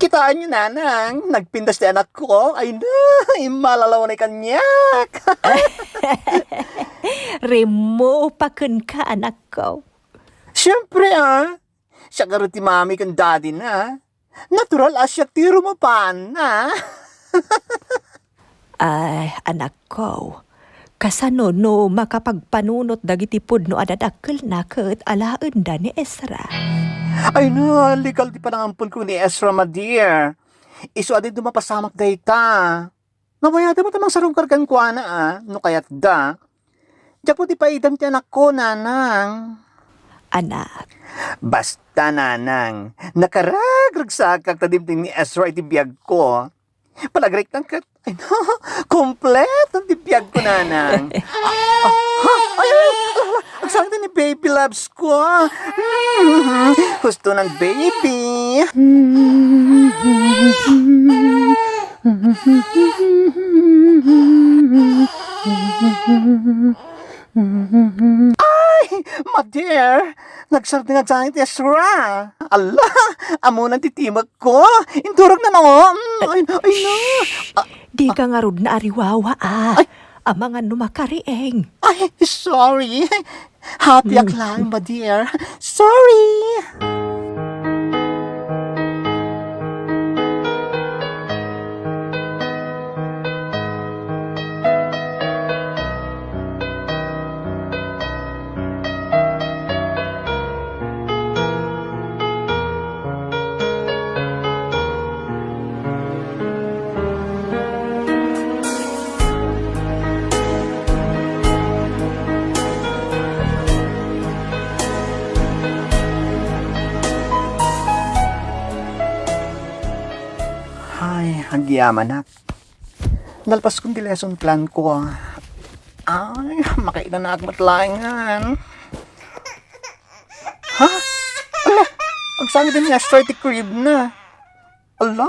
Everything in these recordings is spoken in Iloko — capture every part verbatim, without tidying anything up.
Kitaenyo, nanang, nagpintas ti anakko. Ay na, immalalaw na kaniak. Rimmupa kenka, anakko. Siempre, a. Siak ngarud ti mami ken daddy na. Natural a siak ti rumupaanna. Ay, anakko, kasano no makapagpanunot dagiti pudno a dadakkelna ket alaenda ni Ezra? Ay na, legal ti panangamponko ni Ezra, ma dear. Isu a di mapasamak dayta. Mabayadem met a mangsarungkar kenkuana, a, no kayatda. Diak met ipaidam ti anakko, nanang. Anak. Basta, nanang, nakaragragsakak ta dimteng ni Ezra iti biagko. Panagriknak ket, ay, kompleto ti biagko, nanang. Ah, ah, ha? Ay, ay, ay, ala, ala, agsangit ni baby loves ko. Mm, husto ng baby. Ay, ma dear, nagsardeng a ti Ezra. Ala, ammona ti timekko. Inturogna, no? Mm, ay, ay, na. Ah, dika ngarud naariwawa, a. Ay. Amangan no makariing. Ay, sorry. Happy ak laeng, ma dear. Sorry. Ay, agyamanak. Nalpaskon ti lesson plan ko, a. Ay, makailanaak met laengen. Ha? Ala, agsangit ni Ezra iti crib na. Ala,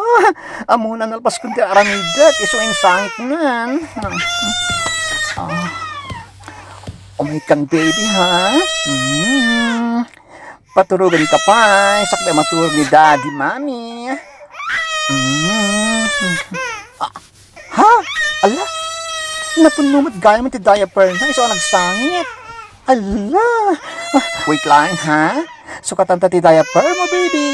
ammona nalpaskon ti aramidek, isu insangitnan. Ah. Umaykan, baby, ha? Mm. Paturogenka pay, sakbay maturog ni Daddy, Mommy. Mm. Ah, ha? Ala? Napunno met gayam ti diaper na, isu a nagsangit. Ala! Ah, wait lang, ha? Sukatanta ti diaper mo, baby.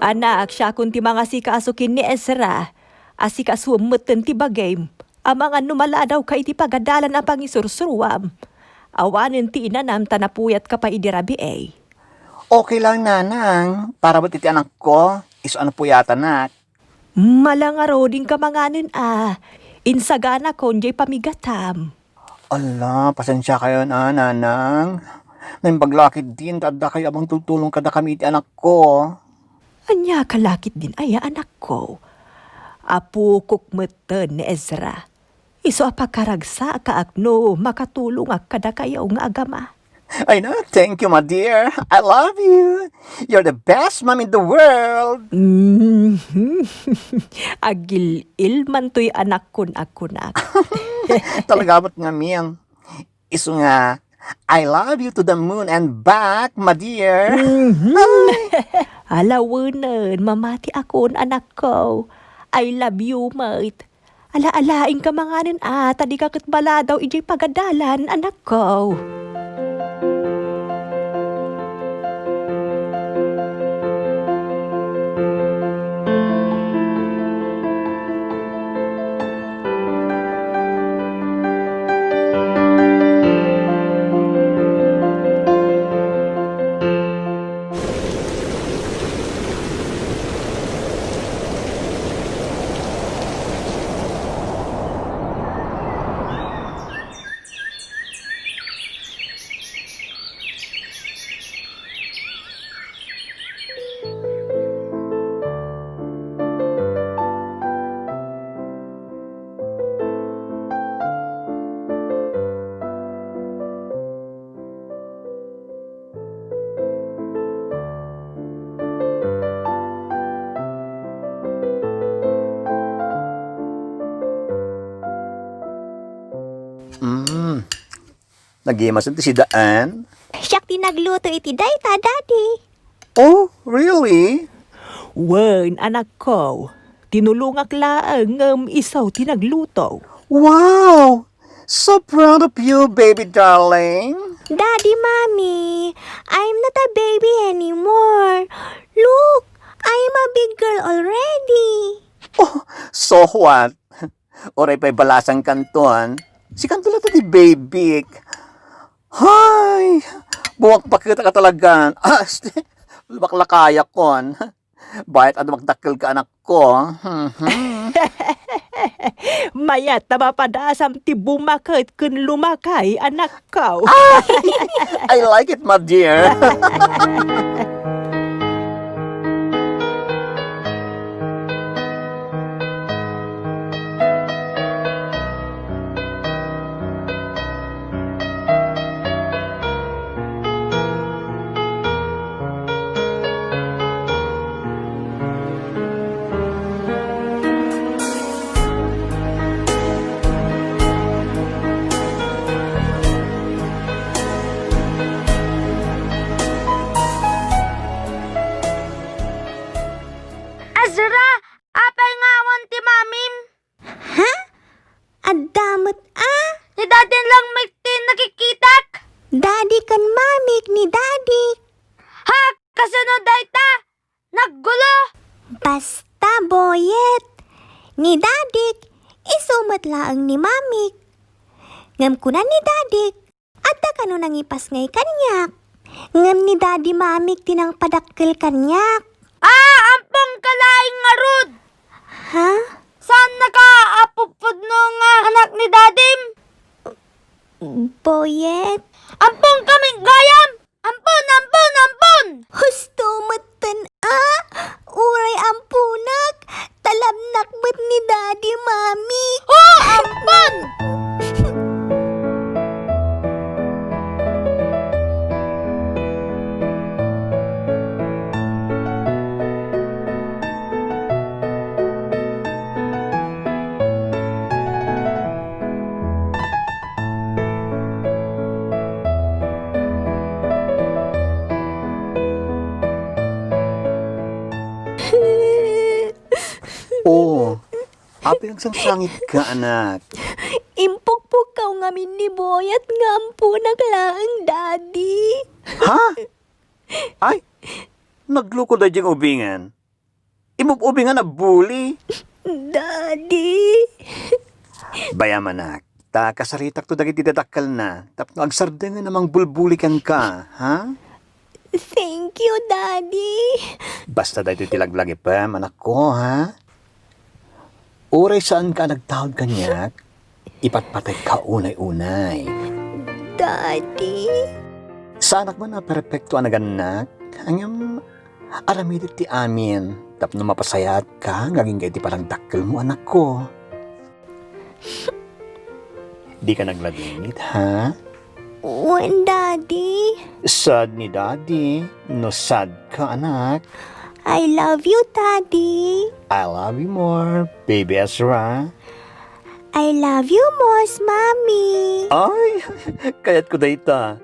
Anak, siakon ti mangasikaso ken ni Ezra. Asikasuem metten ti bagim. Amangan no maladawka iti pagadalan a pangisursuruam. Awanen ti inanam ta napuyatka pay idi rabii. Okay lang, nanang. Para met iti anakko, isu a napuyatanak. Mala ngarud, inka manganen a. Insaganakon diay pamigatam. Ala, pasensiakayon a, nanang. Naimbag la ketdin ta addakayo a mangtultulong kadakami iti anakko. Ania ka la ketdin aya, anakko? Apokok metten ni Ezra. Isu a pakaragsakak no makatulongak kadakayo nga agama. Ay na, thank you, ma dear. I love you. You're the best mom in the world. Mhm. Agil-il man toy anakkon a kunak. Talaga met ngamin. Isu nga, I love you to the moon and back, ma dear. Mhm. Ay. Ala, wenen, mamatiakon, anakko. I love you met. Ala, ala, inka manganen a, ta dika ket maladaw idiay pagadalan, anakko. Nagimasen ti sidaan? Siak ti nagluto iti dayta, Daddy. Oh, really? Wen, anakko. Tinulongak laeng ngem isu ti nagluto. Wow! So proud of you, baby darling. Daddy, Mommy, I'm not a baby anymore. Look, I'm a big girl already. Oh, so what? Uray pay balasangkanton, sikanto latta ti baby. Hay! Bumakbaketa ka talaga. Ah, este, lumaklakayakon. Bayat a dumakdakkel ka, anakko. Mhm. Mayat a mapadasam ti bumaket ken lumakay, anakko. I like it, my dear. Ezra, apay nga awan ti mamim? Ha? Adda met a? Ni Daddy lang met ti nakikitak. Daddy ken Mamik ni Daddy. Ha? Kasano dayta? Naggulo! Basta, Boyet. Ni Dadik, isu met laeng ni Mamik. Ngem kuna ni Dadik, adda kano nangipasngay kaniak. Ngem ni Dadi Mamik ti nangpadakkel kaniak. Ah, ampon ka laeng ngarud! Ha? Saan naka apupudno nga anak ni Dadim? Boyet? Ampon kami gayam! Ampon, ampon, ampon! Husto metten a! Uray amponak, talabnak met ni Daddy, Mami. Oh, ampon! Oh, apay agsangsangitka, anak? Impukpukkaw ngamin ni Boyet nga amponak laeng, Daddy. Ha? Ay, nagloko daydiay nga ubingen. Imub-ubingan a buli. Daddy. Bayam, anak, ta kasaritakto dagiti dadakkelna tapno agsardengen a mangbulbuli kenka, ha? Thank you, Daddy. Basta daytoy ti laglagipem, anakko, ha? Uray saanka a nagtaud kaniak, ipatpatayka unay-unay. Daddy? Saanak man a perpekto a nagannak, ngem aramidek ti amin tapno mapasayaatka nga agingga iti panagdakkelmo, anakko. Dika nagladingit, ha? Wen, Daddy. Sad ni Daddy no sad ka, anak. I love you, Daddy. I love you more, baby Ezra. I love you more, Mommy. Ay, kayatko dayta.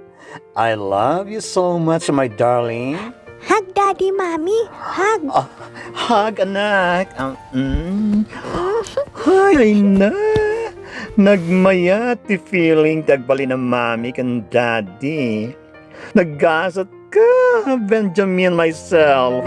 I love you so much, my darling. Hug, Daddy, Mommy. Hug. Ah, hug, anak. Ah, mm. Ay, ay na. Nagmayat ti feeling ti agbalin a mami ken daddy. Naggasat ka, Benjamin, myself.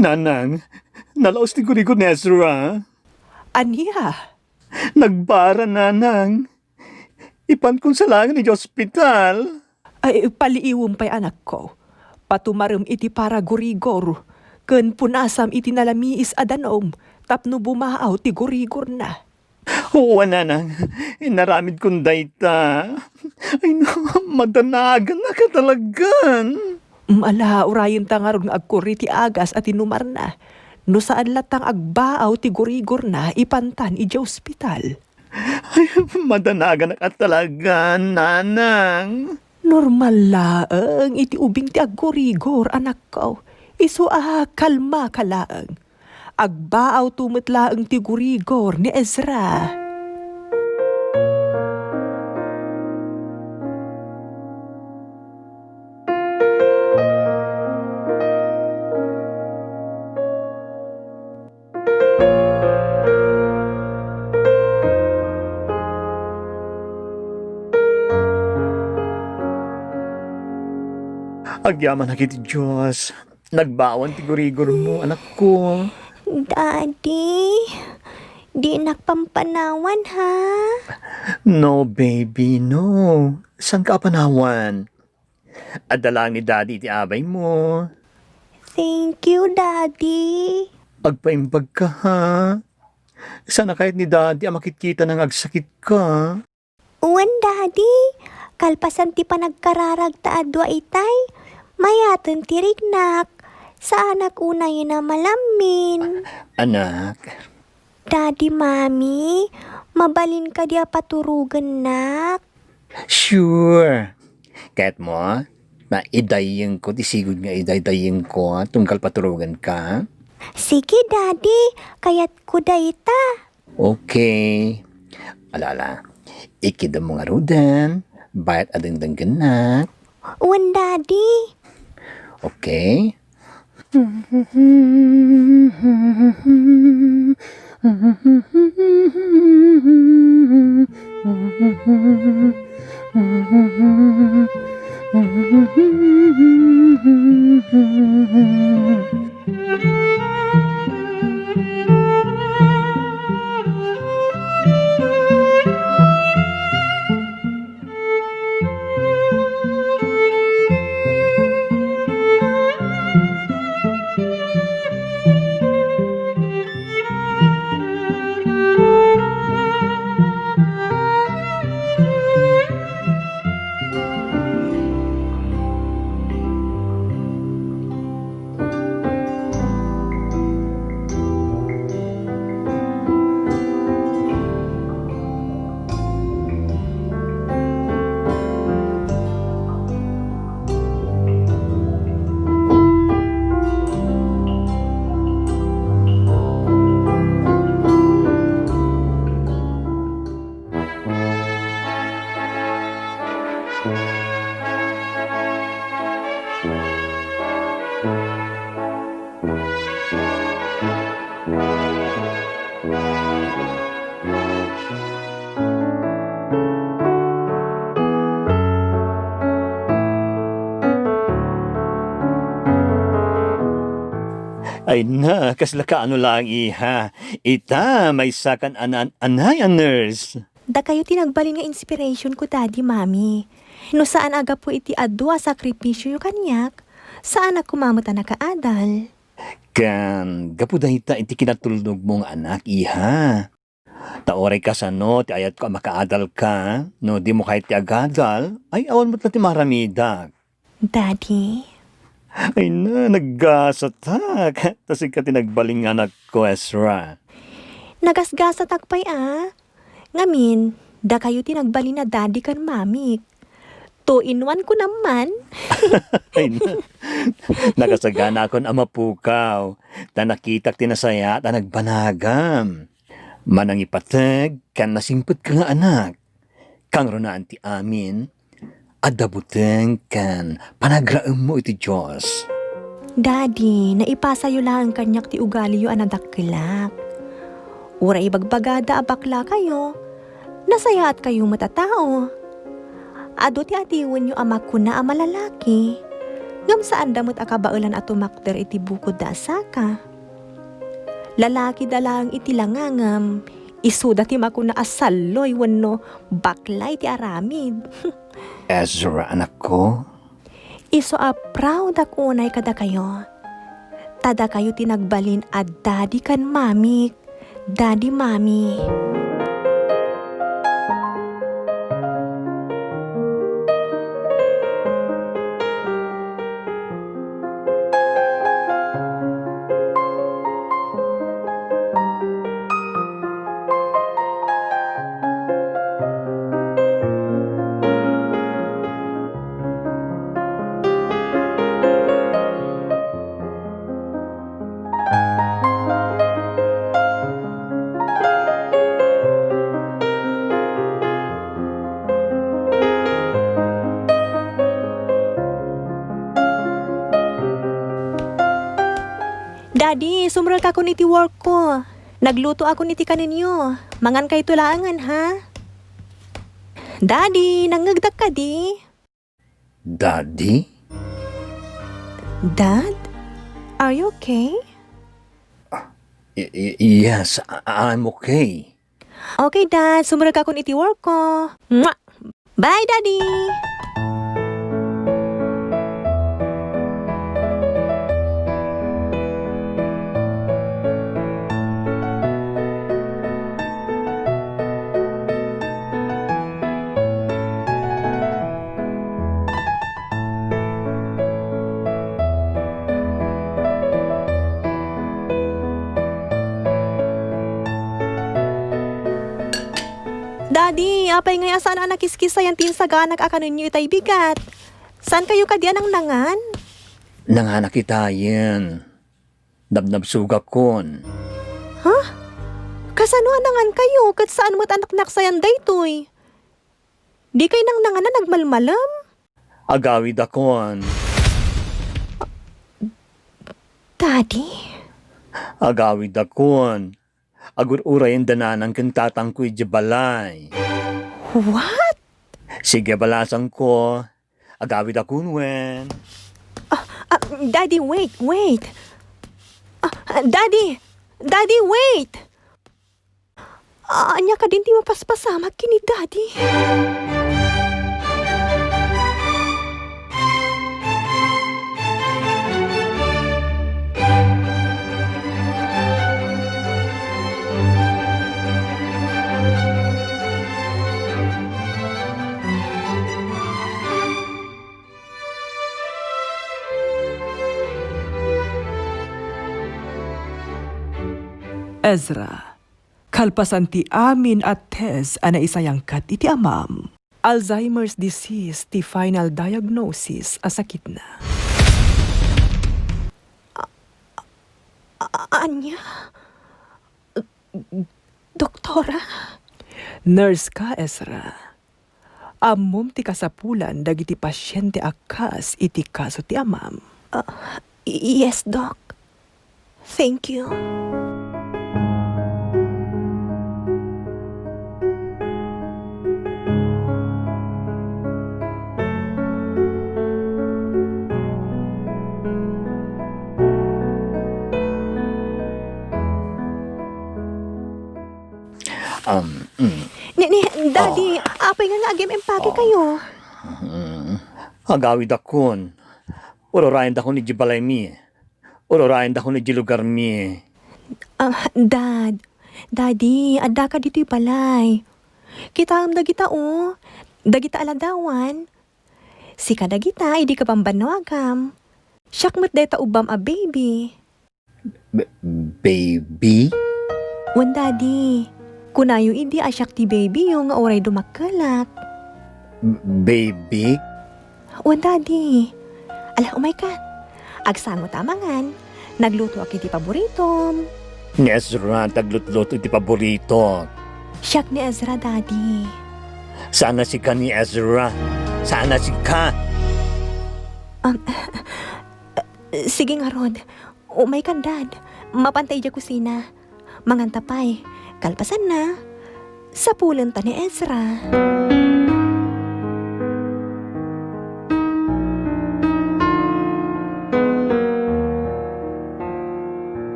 Nanang, nalaus ti gurigor ni Ezra. Ania? Nagbara, Nanang. Ipankon sa laeng idiay ospital. Ay, paliiwem pay, anakko. Patumarem iti paragurigor, ken punasam iti nalamiis a danum tapno bumaaw ti gurigorna. Wen, nanang, inaramidkon dayta. Ay, no, madanaganak a talagan. Mm, ala, urayenta ngarud nga agkurri ti agas a tinumarna. No saan latta nga agbaaw ti gurigorna, ipantan idiay ospital. Ay, madanaganak a talagan, nanang. Normal laeng iti ubing ti aggurigor, anakko. Isu a kalmaka laeng. Agbaawto met laeng ti gurigor ni Ezra. Agyamanak iti Dios. Nagbaawan ti gurigormo, anakko. Daddy, dinak pampanawan, ha? No, baby, no. Saanka a panawan? Adda laeng ni Daddy iti abaymo. Thank you, Daddy. Agpaimbag ka, ha? Saan a kayat ni Daddy a makitkitana nga agsakitka? Wen, Daddy. Kalpasan ti panagkararagta a dua itay, mayaten ti riknak. Saanak unayen a malammin. Anak. Daddy, Mommy, mabalin kadi a paturogennak? Sure. Kayatmo, ta idayyengko ti sigud nga idaydayengko tunggal paturogenka? Sige, Daddy. Kayatko dayta. Okay. Ala, ala. Ikidemmo ngaruden, bayat a dengdenggennak. Wen, Daddy. Okay. Ay na, kasla kaano laeng, iha. Ita, maysakan a naan-anay a nurse. Dakayo ti nagbalin nga inspirationko, Daddy, Mommy. No saan a gapu iti adu a sakripisioyo kaniak, saanak koma met a nakaadal. Ken gapu dayta iti kinatulnogmo nga anak, iha. Ta uray kasano ti ayatko a makaadalka, no dimo kayat ti agadal, ay awan met la ti maaramidak. Daddy? Ay na, naggasatak. Ta sika ti nagbalin nga anakko, Ezra. Nagasgasatak pay a. Ngamin, dakayo ti nagbalin a daddy ken mamik. Two in one ko naman. Ay na. Nakasaganakon a mapukaw. Ta nakitak ti nasayaat a nagbanagam. Manangipateg ken nasingpetka nga anak. Kangrunaan ti amin, adda buteng ken panagraemmo iti Dios. Daddy, naipasayo laeng kaniak ti ugaliyo a nadakkelak. Uray ibagbagada a baklakayo, nasayaatkayo met a tao. Adu ti adiwenyo a makuna a malalaki, ngem saanda met a kabaelan a tumakder iti bukodda a saka. Lalakida laeng iti langangam, isuda ti makuna a salloy wenno baklay ti aramid. Ezra, anakko? Isu a proud ak unay kadakayo. Ta dakayo ti nagbalin a daddy ken mamik. Daddy, mommy. Daddy, sumrekakon iti workko. Naglutoakon iti kanenyo. Mangankayto laengen, ha? Daddy, nangngegdak kadi? Daddy? Dad? Are you okay? Ah, y-, y-, yes, I-, I'm okay. Okay, Dad. Sumrekakon iti workko. Mwah! Bye, Daddy! Daddy, apay ngay a saan a nakiskis ayan ti insaganak a kanenyo itay bigat? Saankayo kadi a nangnangan? Nanganak itayen. Nabnabsogakon. Ha? Kasano a nangankayo ket saan met a naknaksayan daytoy? Dikay nangnangan a nagmalmalem? Agawidakon. Daddy? Agawidakon. Agur-urayen da nanang ken tatangko idiay balay. What? Sige, balasangko. Agawidakon wen. Ah, ah, Daddy, wait, wait. Ah, ah, Daddy! Daddy, wait! Ah, ania kadin ti mapaspasamak ken ni Daddy? Ezra, kalpasan ti amin a test a naisayangkat iti amam, Alzheimer's disease ti final diagnosis a sakitna. A-, ania? Doktora? Nurse ka, Ezra. Ammom ti kasapulan dagiti pasiente a kas iti kaso ti amam. Ah, y-, yes, Doc. Thank you. Um, mm. Ni, ni, Daddy, Oh. apay nga nga agim empake Oh. kayo? Mm. Agawidakon. Ururayendakon iti balaymi. Ururayendakon iti lugarmi. Ah, Dad, Daddy, addaka ditoy balay. Kitaem dagita, oh. Dagita a ladawan. Sika dagita, idi ka bambannuagam. Siak met dayta ubbam a baby. B-, baby? Wen, Daddy. Kunayo idi a siak ti babyyo nga uray dumakkelak. B-, baby? Wen, Daddy. Ala, umayka. Agsango ta mangan. Naglutoak iti paboritom. Ni Ezra ti aglutluto iti paboritok. Siak ni Ezra, Daddy. Saan a sika ni Ezra. Saan a sika. Um, sige ngarud. Umaykan, Dad. Mapanta idiay kusina. Manganta pay. Kalpasanna, sapulenta ni Ezra.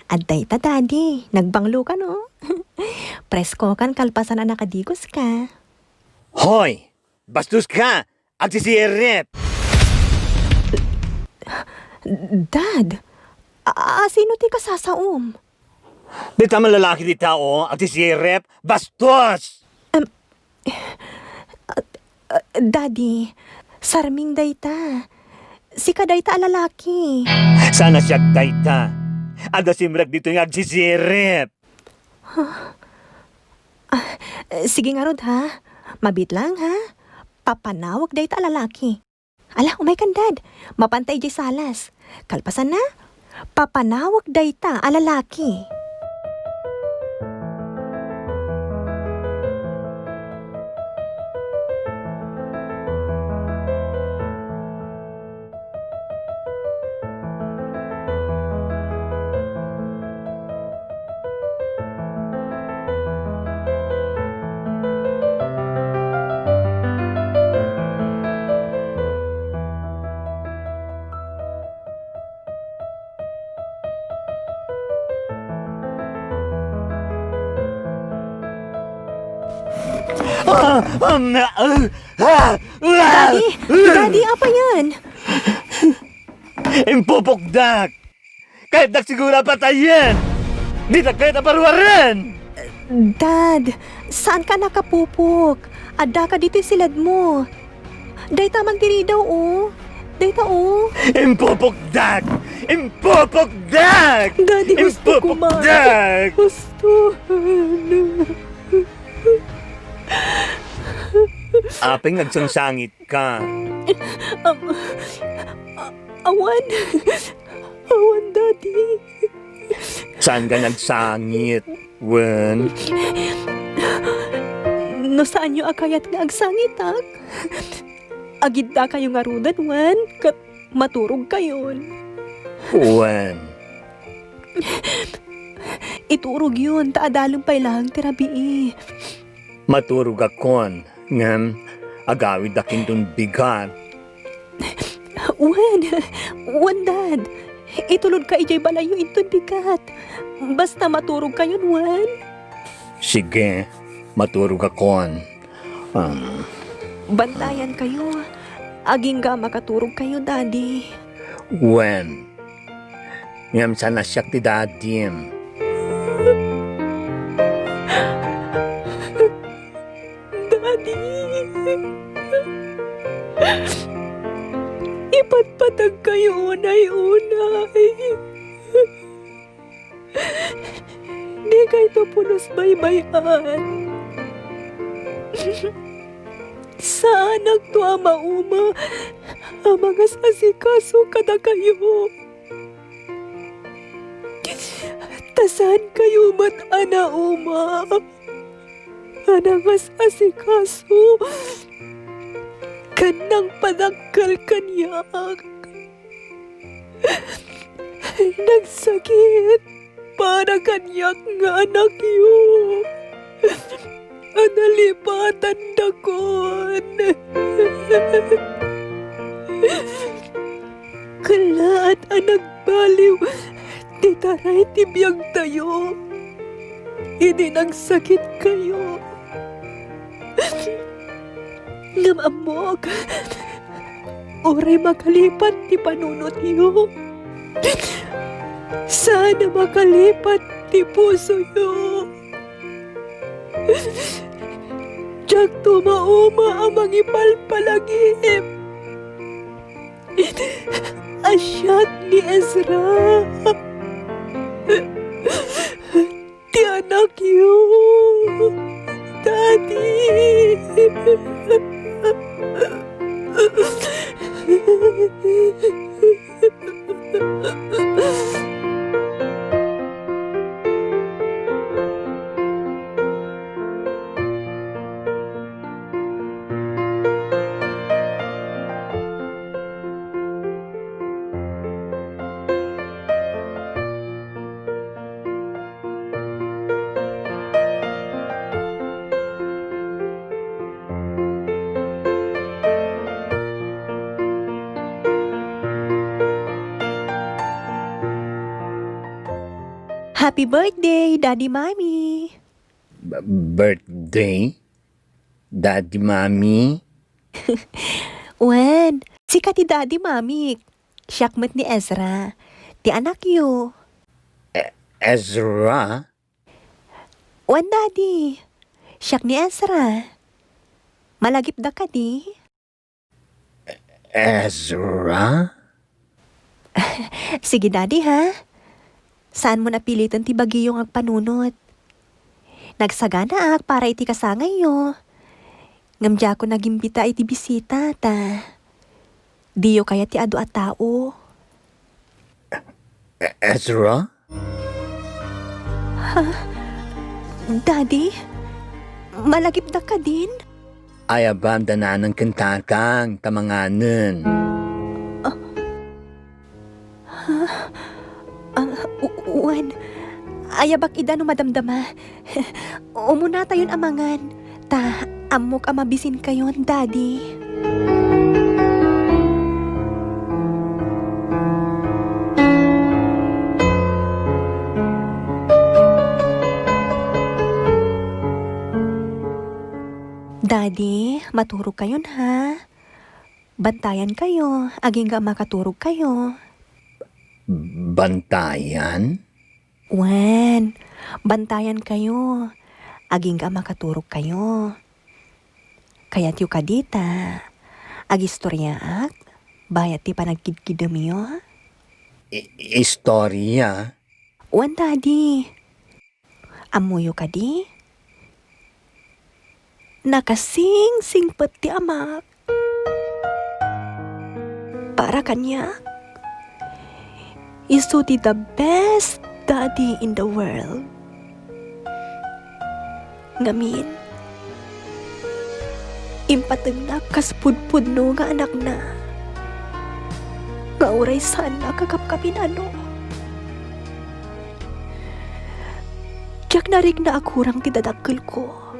Adda ita, Daddy. Nagbanglo ka, no? Presko kan kalpasan a nakadigoska. Hoy! Bastos ka! Agsisirip! Dad, a, a, sino ti kasasaom? Dita man lalaki dita, o, agsisirip, bastos! Em, ah, ah, Daddy, sarming dayta. Sika dayta a lalaki. Saan a siak dayta? Adda simrek ditoy nga agsisirip. Huh? Ah, sige ngarud, ha? Mabit lang, ha? Papanawag dayta a lalaki. Ala, umaykan, Dad. Mapanta idiay salas. Kalpasanna, papanawag dayta a lalaki. Ah! Um, ah! Ah! Ah! Daddy! Daddy, apay yan? Impupukdak! Kayatdak siguro a patayen! Ditak kayat a paruaren! Dad, saanka a nakapupok? Addaka ditoy siledmo. Dayta man ti ridaw, o. Dayta, o. Impupukdak! Impupukdak! Daddy, husto ko man. Impupukdak! Husto. Apay nga agsangsangitka? Am-, a-, awan. Awan, Daddy. Saanka nga agsangit, wen? No saanyo a kayat nga agsangitak, agiddakayo ngaruden, wen, ket maturogkayon. Wen. Iturogyon, ta adalem pay laeng ti rabii. Maturogakon, ngem agawidak inton bigat. Wen, wen, Dad. Itulodka idiay balayyo inton bigat. Basta maturogkayon, wen. Sige, maturogakon. Um. Bantayankayo. Agingga a makaturogkayo, Daddy. Wen. Ngem saan a siak ti dadim. Daddy! Ipatpatagkayo unay-unay. Dikayto pulos baybay-an. Saanakto a mauma a mangas-asikaso kadakayo. Ta saankayo met a nauma a nangas-asikaso ken nangpadakkel kaniak. Nagsakit para kaniak nga anakyo a nalipatandakon. Kellaat a nagbaliw ti taray ti biagtayo idi nagsakitkayo. Ngem ammok, uray makalipat ti panunotyo, saan a makalipat ti pusoyo. Diakto mauma a mangipalpalagip a siak ni Ezra. Ti anakyo, Daddy. Happy birthday, Daddy Mommy! B-, birthday? Daddy Mommy? Wen, sika ti Daddy Mommy. Siak met ni Ezra, ti anakyo. E-, Ezra? Wen, Daddy. Siak ni Ezra. Malagipda kadi? Ezra? Sige, Daddy, ha? Saanmo a piliten ti bagiyo nga agpanunot. Nagsaganaak para iti kasangayyo. Ngem diakon nagimbita iti bisita, ta diyo kayat ti adu a tao. E-, Ezra? Ha? Daddy? Malagipda kadin? Ayabam dananang ken tatang ta manganen. Ah, ha? Ah, u-, wen. Ayabak ida no madamdama. Umunatayon a mangan, ta ammok a mabisinkayon, Daddy. Daddy, maturogkayon, ha? Bantayankayo, agingga a makaturogkayo. Bantayan? Wen, bantayankayo, agingga a makaturogkayo. Kayatyo kadi ta agistoriaak bayat ti panagkidkidemyo? I-, istoria? Wen, Daddy. Ammoyo kadi? Nakasingsingpet ti amak. Para kaniak, isu ti the best daddy in the world. Ngamin, impatengnak kas pudpudno nga anakna, nga uray saannak a kapkapinano. Diak narikna a kurang ti dadakkelko.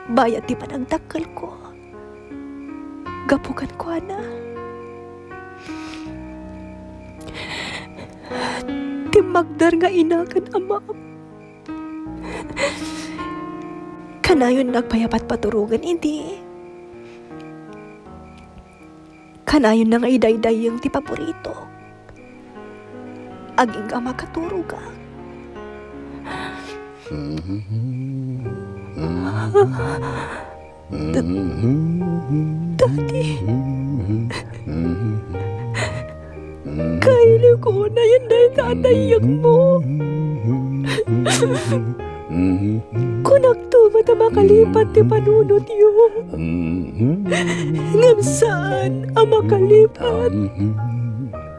Bayat ti panagdakkelko gapu kenkuana. Timmagder nga ina ken amam. Kanayonnak pay a patpaturogen idi. Kanayonna nga idaydayeng ti paboritok. Agingga a makaturogak. Daddy. Kailiw ko unayen dayta a dayyegmo. Kunakto met a makalipat ti panunotyo. Ngem saan a makalipat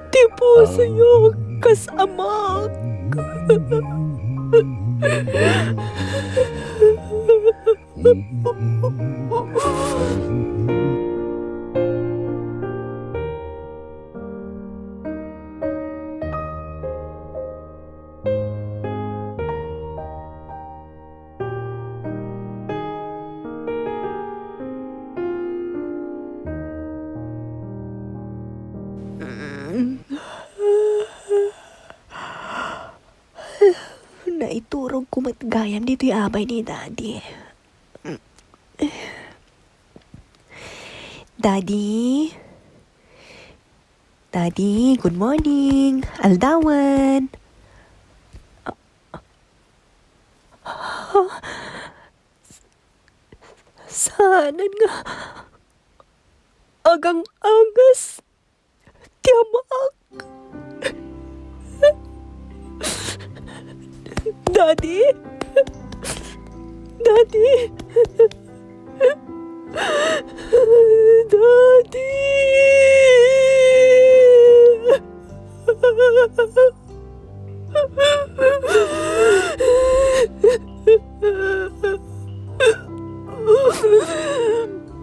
ti pusoyo kas amak. Naiturogko met gayam ditoy abay ni Daddy. Daddy? Daddy, good morning. Aldawan. Saanen nga agang-angas ti amak. Daddy? Daddy? Daddy?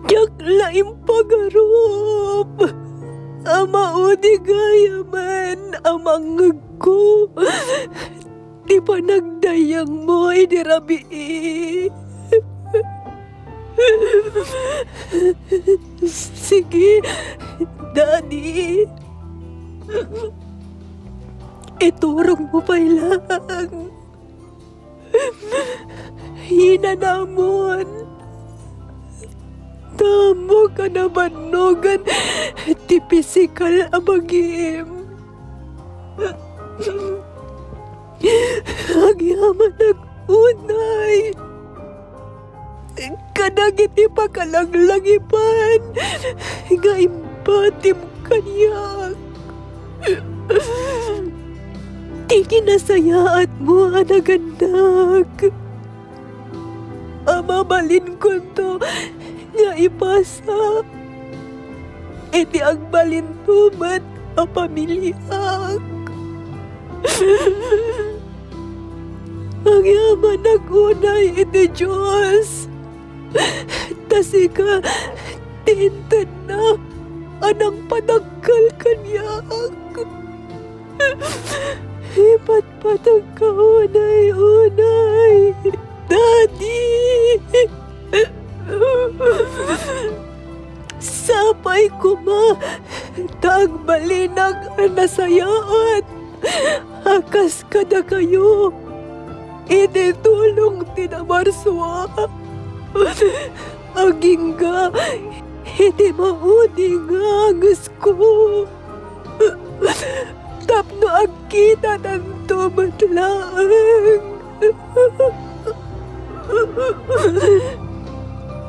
Diak la impagarup a maudi gayamen a mangngegko ti panagdayyengmo idi rabii. Sige, Daddy. Iturongmo pay laeng. Inanamon, ta ammok a nabannogan ti pisikal a bagim. Agyamanak unay kadagiti pakalaglagipan nga impatim kaniak. Ti kinasayaatmo a nagannak a mabalinkonto nga ipasa iti agbalinto met a pamiliak. Agyamanak unay iti Dios, ta sika ti intedna a nangpadakkel kaniak. Ipatpateg ka unay, unay, Daddy. Sapay koma ta agbalinak a nasayaat a kas kadakayo iti tulong ti namarsua. Agingga iti maudi nga angesko tapno agkitatanto met laeng.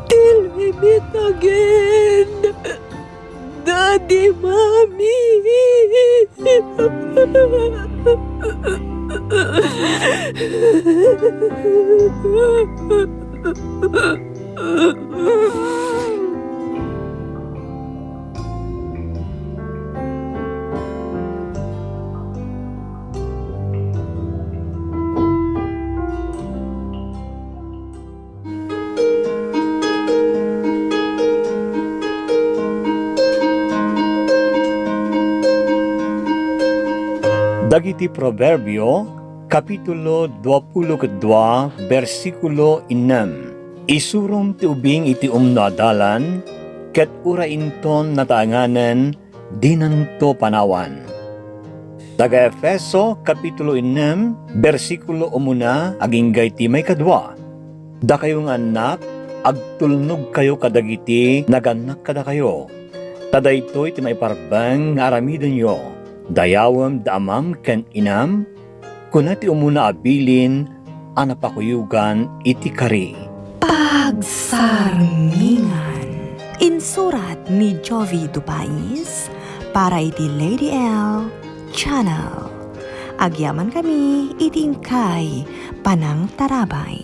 Till we meet again, Daddy, Mommy. Dagiti Proverbio, kapitulo duapulo ket dua, bersikulo innem. Isurom ti ubing iti umno a dalan, ket uray inton nataenganen, dinanto panawan. Taga-Efeso, kapitulo innem, bersikulo umuna agingga iti maikadua. Dakayo nga annak, agtulnogkayo kadagiti nagannak kadakayo, ta daytoy ti maiparbeng nga aramidenyo. Dayawem da amam ken inam, kuna ti umuna a bilin a napakuyogan iti kari. Pagsarmingan. Insurat ni Jovi Dupais para iti Lady L Channel. Agyaman kami iti inkay panangtarabay.